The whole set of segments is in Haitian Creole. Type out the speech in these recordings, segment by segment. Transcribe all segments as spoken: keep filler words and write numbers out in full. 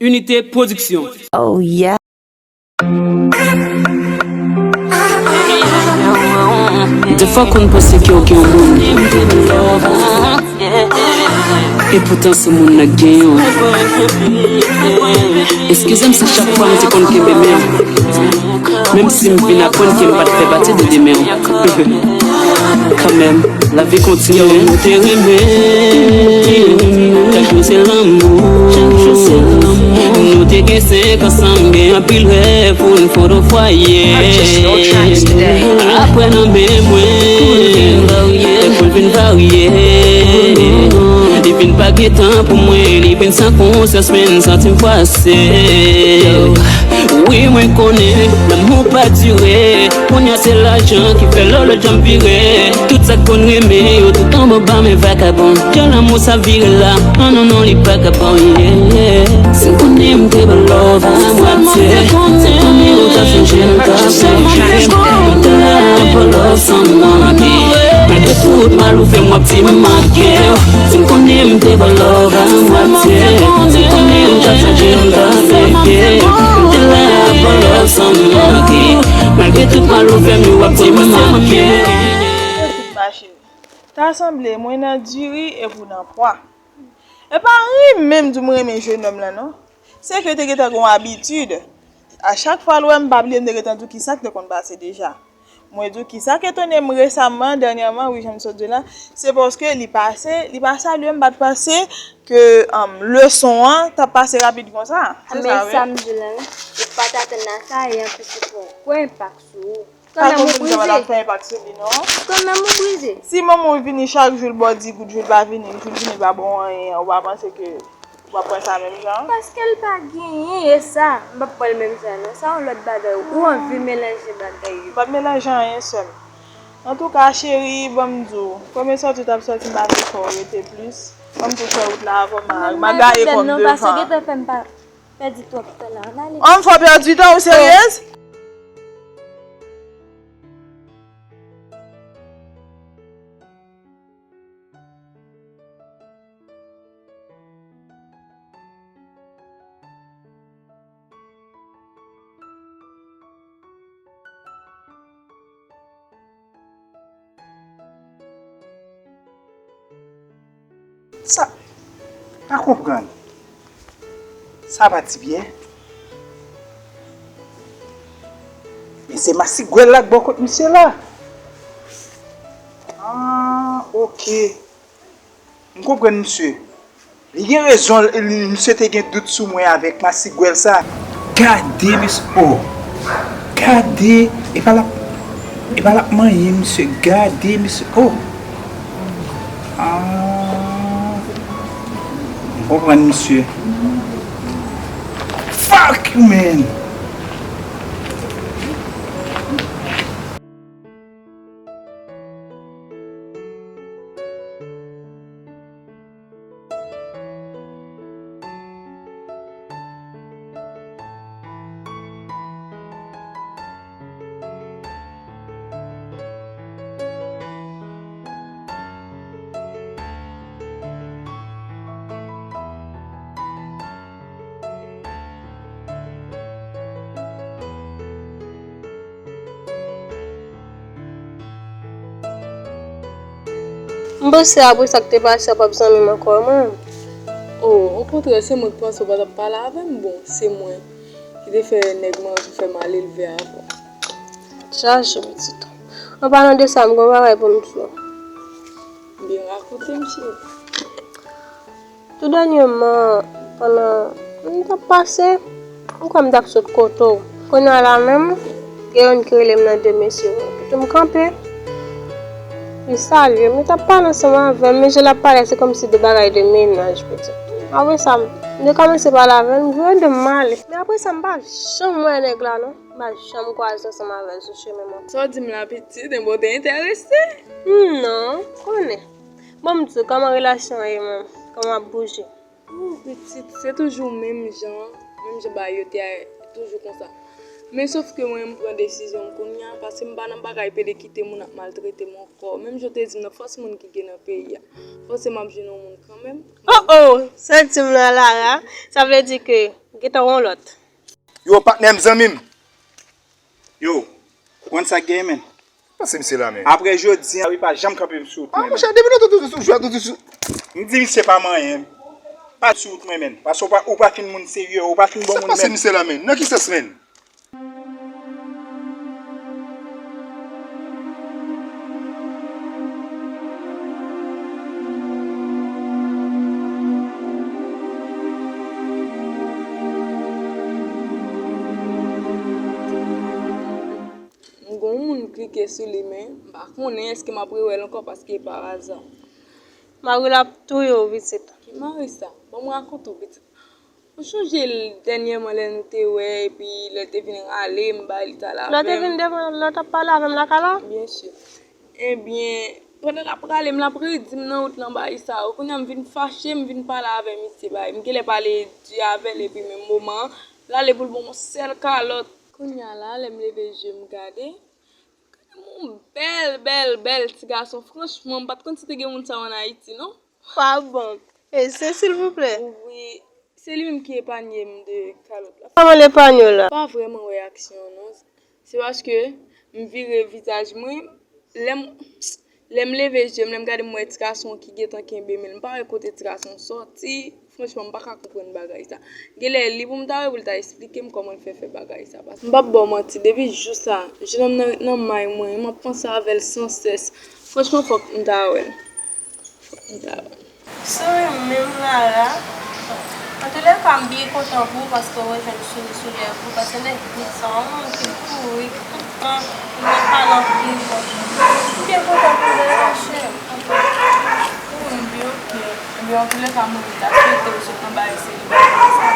Unité Production. Oh yeah. Defwa w konn panse ke w gen yon moun, epoutan se moun nan k genyen w. Eskize m si chak fwa m te konn kenbe men w, menm si m vin aprann ke m pa t fè pati de demen w. Kanmenm, lavi kontinye. Yo, nou te renmen, chak jou se lanmou. Nou te gen senk ansanm, gen anpil rèv pou n fonde yon fwaye. Apre nan men mwen, lè pou l vin varye. Li vin pa gen tan pou mwen, li vin san konsyans, men m santi m fwase. Wi, mwen konnen lanmou pa dire. Kounye a se lajan ki fè lòlòj an vire. Tout sa k konn renmen yo tout anba ba men vakabon. Jan lanmou sa vire la, an non non li pa ka bon, yeah. Si m konnen m te ba w love a mwatye, si m konnen ou ta sonje m ta sonje. M ta la pou love san manke. Malgre tout mal ou fè m w ap di m manke w. Si m konnen m te ba w love a mwatye, si m konnen ou ta sonje m ta sonje. M te la pou love san manke. Malgre tout mal ou fè m yo w ap di m manke. Tout machin. Ta sanble mwen nan diri epi w nan pwa. E pa ri menm di w m renmen jennonm lan non. Se ke te gentan gen yon abitid. A chak fwa l wè m pa bliye m te gentan di w kisa k te konn pase deja. Mwen di w kisa k etone m resaman, dènyèman, wi jan m sot di w la, se paske li pase, li pa salye m, m pa t panse ke um, leson an t ap pase rapid konsa. Se sa vre? Men sa m di w la wi, ou pa t atann a sa e anplis li fè yon gwo enpak sou ou. Kòm nan mou brize. Kòm nan mou brize. Si manman w vini chak jou l ba w di goud, jou l pa vini, jou l vini l pa ba w anyen, ou pa panse ke w ap pran sa menm jan? Paske l pa genyen, e sa, m p ap pran l menm jan non. Sa yon lòt bagay, ou anvi melanje bagay yo. M p ap melanje anyen sè m. Antouka, cheri, ban m di w, premye sòti w t ap sòti, m pa vle fè w rete plis. Ban m tou fè wout la avan m a gaye kò m devan. Pèdi twòp tan la, ann ale. Ann fò pèdi tan, ou seryez? Sa, pa konprann. Sa pa ti byen. Men se masigwèl la k bò kot misye la. Ah, ok. M konprann misye. Li gen rezon, li, misye te gen dout sou mwen avèk masigwèl sa. Gade mesye, oh. Gade, epa l ap, epa l ap manyen misye. Gade mesye, oh. Ah. M konprann misye. Fuck you, man. M panse apre sa k te pase a p ap zanmi m ankò mwen. Oh, okontrè, se mwen k panse w pa t ap pale avè m. Bon, se mwen ki te fè nèg mwen anvi fè malelve avè w. Chaje pitit. An palan de sa, m gen yon bagay pou m di w. Byen rakonte m, cheri. Tou dènyèman, pandan m t ap pase, m kwè m t ap sot kote w. Kounye a la menm, gen youn ki rele m nan de mesye yo. Epi tou m kanpe. Li salye m, li t ap pale ansanm avè m, men jan l ap pale a, se kòmsi de bagay de mennaj, pitit. Apre sa, m te kòmanse pale avè l, m vire do m m ale. Men apre sa, m pa janm wè nèg la non. M pa janm kwaze ansanm avè l sou chemen mwen. Sa w di m la pitit, enben w te enterese? Hmm, non, konnen. Bon, m di w, kòman relasyon an ye menm? Kòman w ap bouje? Ooh, pitit, se toujou menm jan, menm jan bagay yo te ye, toujou konsa. Men sof ke mwen, m pran desizyon m kounye a, paske m pa nan bagay pede kite moun ap maltrete m ankò. Menm jan w te di m nan, fòs moun ki gen nan peyi a. Panse m ap jwenn yon moun kanmenm. Oh, oh! Santi m nan Lara. Sa vle di ke Gentan wè yon lòt. Yo, patnè m, zanmi m. Yo, ou konn sa k genyen, menn? Pase misye la, menn. Apre jodi a, wi, pa janm kanpe m sou wout mwen, menn. Ah, monchè, depi nou toujou sou jwèt, nou toujou. M di misye pa manyen. Pa sou wout mwen, menn. Paske ou pa, ou pa fin moun serye, ou pa fin bon moun, menn. Sa k pase misye la, menn? Nan ki sans, menn? M gon moun klike sou li, men m pa konnen èske m ap rewè l ankò paske e pa aza. Mari l ap touye w, pitit. Ki mari sa? Ban m rakonte w, pitit. Ou chonje l dènyèman lè nou te wè, epi lè l te vin rale m, bay li t al avè m. Lè w te vin devan, lè w t ap pale avè m lakay la? Byen si. Ebyen, pandan l ap rale m, l ap redi m nan wout lan, bay sa yo. Kounye a m vin fache, m vin pale avè misye, bay. M genlè pale di avè l, epi menm moman an, l ale pou l ban m yon sèl kalòt. Kounye a la, lè m leve je m gade, gade m yon bèl, bèl, bèl ti gason. Franchman, m pa t konn si te gen moun sa yo ann Ayiti, non. Pa bon. E se silvouplè? Wi, se li menm ki epanye m de kalòt la. Kòman l epanye w la? M pa vrèman wè aksyon an, non. Se paske m vire vizaj mwen, lè m, lè m leve je m, lè m gade m wè ti gason ki gentan kenbe men l. M pa wè kote ti gason sòti. Franchman, m pa ka konprann bagay sa. Genlè li pou m ta wè pou l ta esplike m kòman l fè fè bagay sa. Paske m p ap ba w manti, depi jou sa, jenòm nan ret nan may mwen, m ap panse avè l sansès. Franchman, fòk m ta wè l. Fòk m ta wè l. Souri m menm la la. Antoulèka, m byen kontan pou ou paske w rejwenn souri sou lèv ou, paske nèg vit sa, yon moun ki kouri tout tan pou l pa nan prizon. M byen kontan pou ou, bèl machè. Wi, m byen oke. Ebyen, antoulèka, m ta swete w sot anba eseye bagay sa.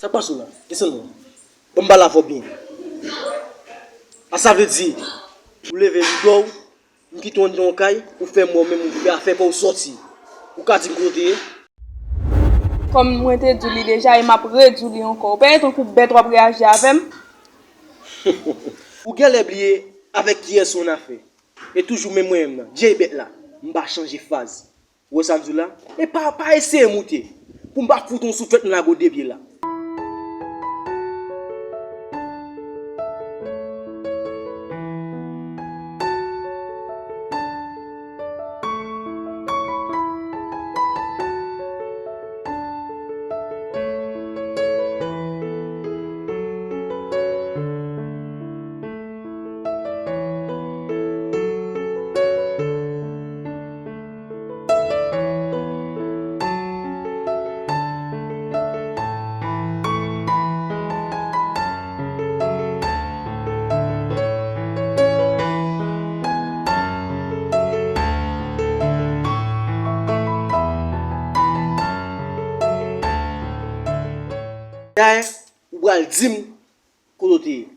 Sa k pase w la? Desann non. Ban m pale avè w byen. A sa vle di, ou leve rido w, m kite w anndan yon kay, ou fè m wè w menm ou fè afè pa w sòti. Ou ka di m kote w ye? Kòm mwen te di w li deja e m ap redi w li ankò. Ou pa wè tankou bèt w ap reyaji avè m? Ou genlè bliye avèk kiyès ou annafè. E toujou menm mwen menm nan, Djey bèt la, m pa chanje faz. Ou wè sa m di w la? E pa, pa eseye moute. Pou m pa fout yon souflèt m lage w de pye la. Dayè, ou pral di m kote w te ye.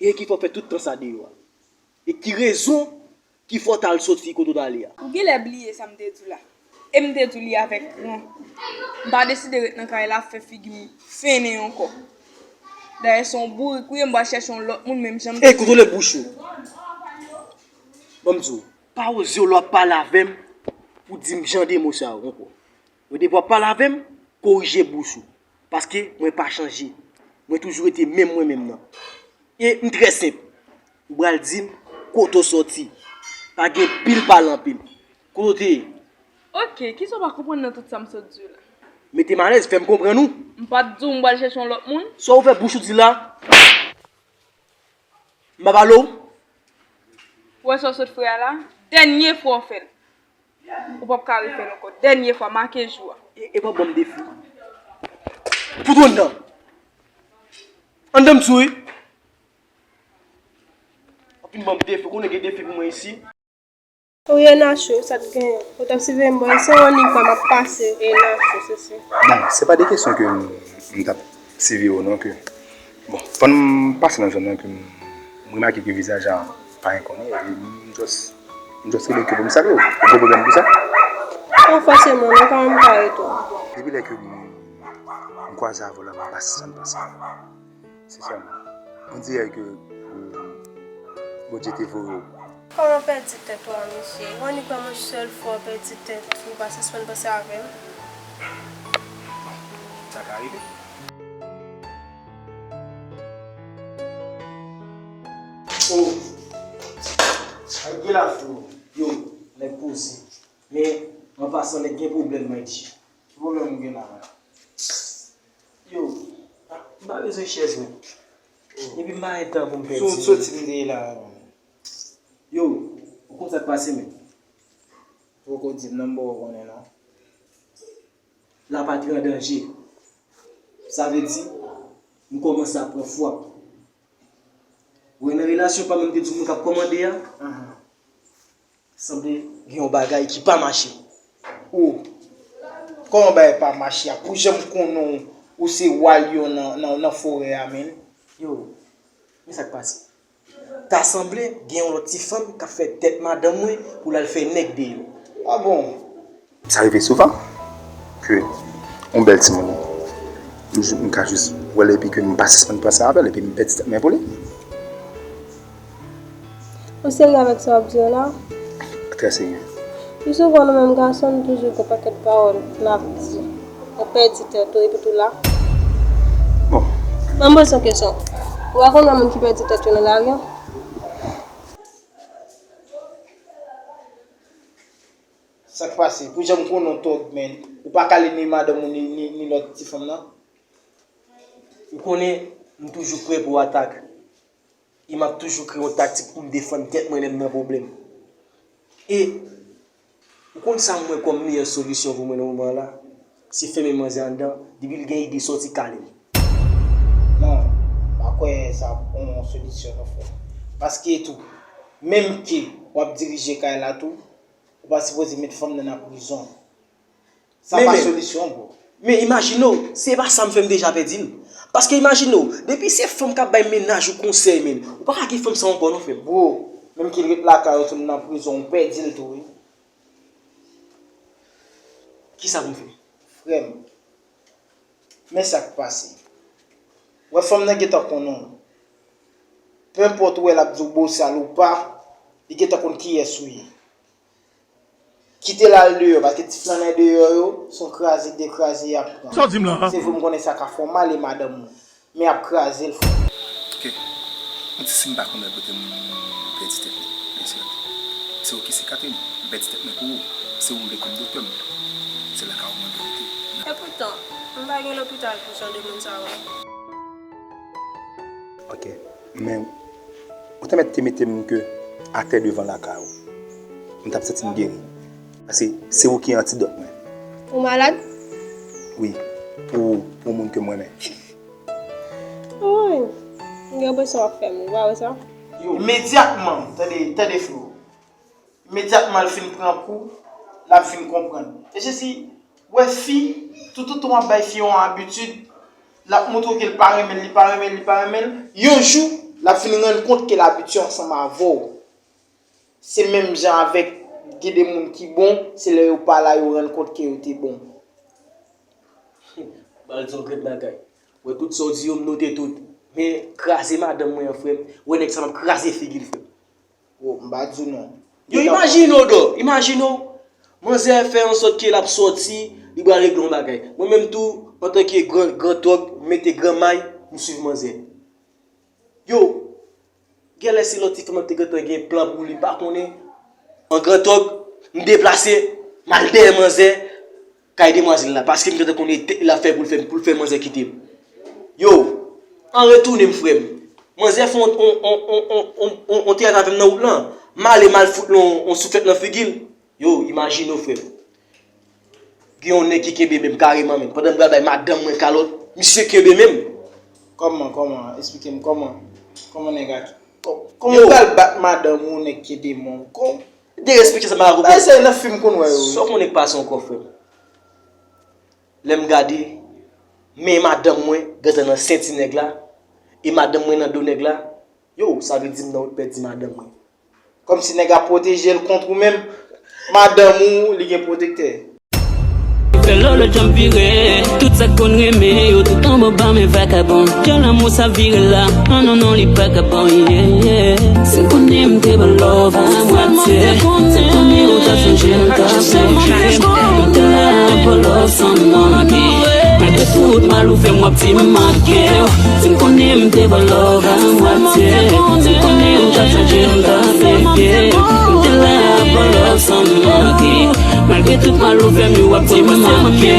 E ki fè w fè tout tan sa deyò a? E ki rezon ki fè w t al soti kote w t ale a? Ou genlè bliye sa m te di w la. E m te di w li avèk gran. M pa deside ret nan kay la ap fè figi m fennen ankò. Dayè, se yon bourik ou ye, m pral chèche yon lòt moun menm jan m te... Ey, kontwole bouch ou. Ban m di w, pa oze w lè w ap pale avè m pou di m jan de mo sa yo ankò. Mwen depi w ap pale avè m, korije bouch ou. Paske mwen pa chanje. Mwen toujou rete menm mwen menm nan. E m trè senp. Ou pral di m kote w sòti. Pa gen pil pale anpil. Kote w te ye? Oke, kisa w pa konprann nan tout sa m sot di w la? Mete m alèz, fè m konprann ou. M pa t di w m pral chèche yon lòt moun? Sa w ouvè bouch ou di la? M pa pale w? Ou wè sa w sot fè a la? Dènye fwa w fè l. Ou p ap ka refè l ankò. Dènye fwa, make jou a. E, e pa ban m defi. Fout ou anndan. Anndan m sou wi. W ap vin ban m defi. Ou konnen gen defi pou mwen isi. Wi, e Nacho, sa k genyen? Ou t ap siveye m bò, e se Ronika m ap pase, e Nacho, se se. Bon, se pa de kesyon ke m, m t ap siveye w non, ke, bon, pandan m pase nan zòn nan, ke m, m remake ke vizaj la pa enkonni, epi m just, m just rele ke pou m salye w. Ou gen pwoblèm pou sa? Pa fòseman, non, kanmenm pa retou. Depi lè ke m, m kwaze avè w la, m pa santi sa. Sensèman, on dirè ke, euh, Bondye te voye w. Kòman w pèdi tèt ou a, mesye? Ou annik wè m yon sèl fwa w pèdi tèt ou, pa sispann panse avè m. Sa ka rive. Oh, ay, gen la, frè. Yo, nèg poze. Men, an pasan, nèg gen pwoblèm, Maydi. Ki pwoblèm ou gen la, menm? Yo, m pa bezwen chèz, menm. Epi m pa gen tan pou m pèdi. Sou soti m te ye la, menm. Yo, ou konn sa k pase, menm? Ou poko di m non, m poko konnen, non. Lapatri an danje. Sa vle di, m kòmanse ap pran fwap. Ou wè nan relasyon pa m, m te di w moun k ap kòmande a? Sanble gen yon bagay ki pa mache. O, kòman bagay pa mache a? Pou jan m konnen w, ou se wa lyon nan, nan, nan forè a, menm. Yo, men sa k pase. Ta sanble gen yon lòt ti fanm k ap fè tèt madanm mwen pou l al fè nèg deyò. A bon? Sa rive souvan ke yon bèl timoun, m, m ka jis wè l epi ke m pa sispann panse avè l epi m pèdi tèt mwen pou li. Ou serye avèk sa w ap di yo la? Trè serye. Pi souvan nou menm gason, nou toujou gen pakèt pawòl n ap di. Ou pèdi tèt ou epi tou la. Bon. Ban m poze w kesyon. Ou pa konn wè moun ki pèdi tèt yo nan lari an? Sa k pase? Pou jan m konnen w tòg, menm, ou pa kale ni madanm ou ni, ni, ni lòt ti fanm nan? Ou konnen, m toujou prè pou atak. E m ap toujou kreye yon taktik pou m defann tèt mwen lè m nan pwoblèm. E ou konn sa m wè kòm meyè solisyon pou mwen nan moman an la? Se fèmen manzè anndan, depi l gen ide sòti kale l. Non, m pa kwè sa ap yon solisyon non, frè. Paske tou, menm ke w ap dirije kay la tou, ou pa sipoze met fanm nan nan prizon. Sa pa solisyon, bro. Men imajine w, se pa sa m fè m deja pèdi l. Paske imajine w, depi se fanm k ap bay mennaj ou konsèy, men, ou pa ka gen fanm sa ankò non, frè m. Bro, menm ke l ret lakay ou tou, l nan prizon, ou pèdi l tou, wi. Kisa pou m fè? Frè m, men sa k pase. Wè fanm nan gentan konnen w. Penpòt ou wè l ap di w bosal ou pa, li gentan konn kiyès ou ye. Kite l al deyò, paske ti flannè deyò yo, se yon kraze dekraze y ap pran. Sa w di m la a? Se vre m konnen sa ka fè w mal e madanm ou, men y ap kraze l, frè. Ok. Yon ti siy m pa konn wè kote m pèdi tèt mwen, mesye. Se ou ki sikatri m, m pèdi tèt mwen pou ou. Se ou m vle kòm doktè m. Se lakay ou mwen vle rete. Epoutan, m pa gen lopital pou jan de moun sa yo. Ok. Men, ou te mèt te mete m ke atè devan lakay ou. M t ap santi m geri. Paske se ou ki antidòt mwen. Ou malad? Wi. Pou, pou moun ke m renmen. Wi. M gen enpresyon w ap fè m, ou pa wè sa? Imedyatman, tande, tande, freo. Imedyatman l fin pran kou, l ap vin konprann. E Jezi, wè fi, toutotan w ap bay fi yon abitid, L ap montre w ke l pa renmen l, li pa renmen l, li pa renmen l. Yon jou, l ap fin rann kont ke l abitye ansanm avè w. Se menm jan avèk gen de moun ki bon, se lè yo pa la yo rann kont ke yo te bon. Ba l di yon grenn bagay. Wè tout sa w di yo, m note tout. Men kraze madanm mwen an, frè m. Wè nèg sa m ap kraze figi l, frè m. Wo, m pa di w non. Yo, imajine w, dò. Imajine w. Manzè fè an sòt ke l ap sòti, li pral regle yon bagay. Mwen menm tou, antanke gran, gran tòg, m mete gran may, m swiv manzè. Yo, genlè se lòt ti fanm nan te gentan gen plan pou li, m pa konnen. An gran tòg, m deplase, m al dèyè manzè, kay demwazèl la, paske m gentan konnen te- l ap fè pou l fè, pou l fè manzè kite m. Yo, an retounen m, frè m. Manzè fè on, on, on, on, on, on, on teyat avè m nan wout lan. M ale, m al fout l on, on souflèt nan figi l. Yo, imajine w, frè m. Gen yon nèg ki kenbe men m kareman, men pandan m pral bay madanm mwen kalòt, misye kenbe men m. Kòman, kòman? Esplike m kòman? Kòman nèg a ki. Kò- Kòman w pral bat madanm ou, nèg kenbe men w? Kò- Derespekte sa m pa Bagay sa yo nan fim konn wè yo wi. Sa w konnen k pase ankò, frè m? Lè m gade, men madanm mwen gentan nan senti nèg la, e madanm mwen nan do nèg la, yo, sa vle di m nan wout pèdi madanm mwen. Kòmsi nèg ap pwoteje l kont ou menm. Madanm ou, li gen pwotektè. Fè lòlòt janm vire. Tout sa k konn renmen yo, tout anba ba men vakabon. Djòl lanmou sa vire la. Non, non, non, li pa ka bon, yeah, yeah. Si m konnen m te ba w love a mwatye. Si m konnen ou ta sonje m ta sonje m. M te la pou love san manke. Malgre tout mal ou fè m, w ap di m manke w. Si m konnen m te ba w love a mwatye. Si m konnen ou ta sonje m ta sonje m. M te la pou love san manke. Malgre tout mal ou fè m, yo w ap di m manke.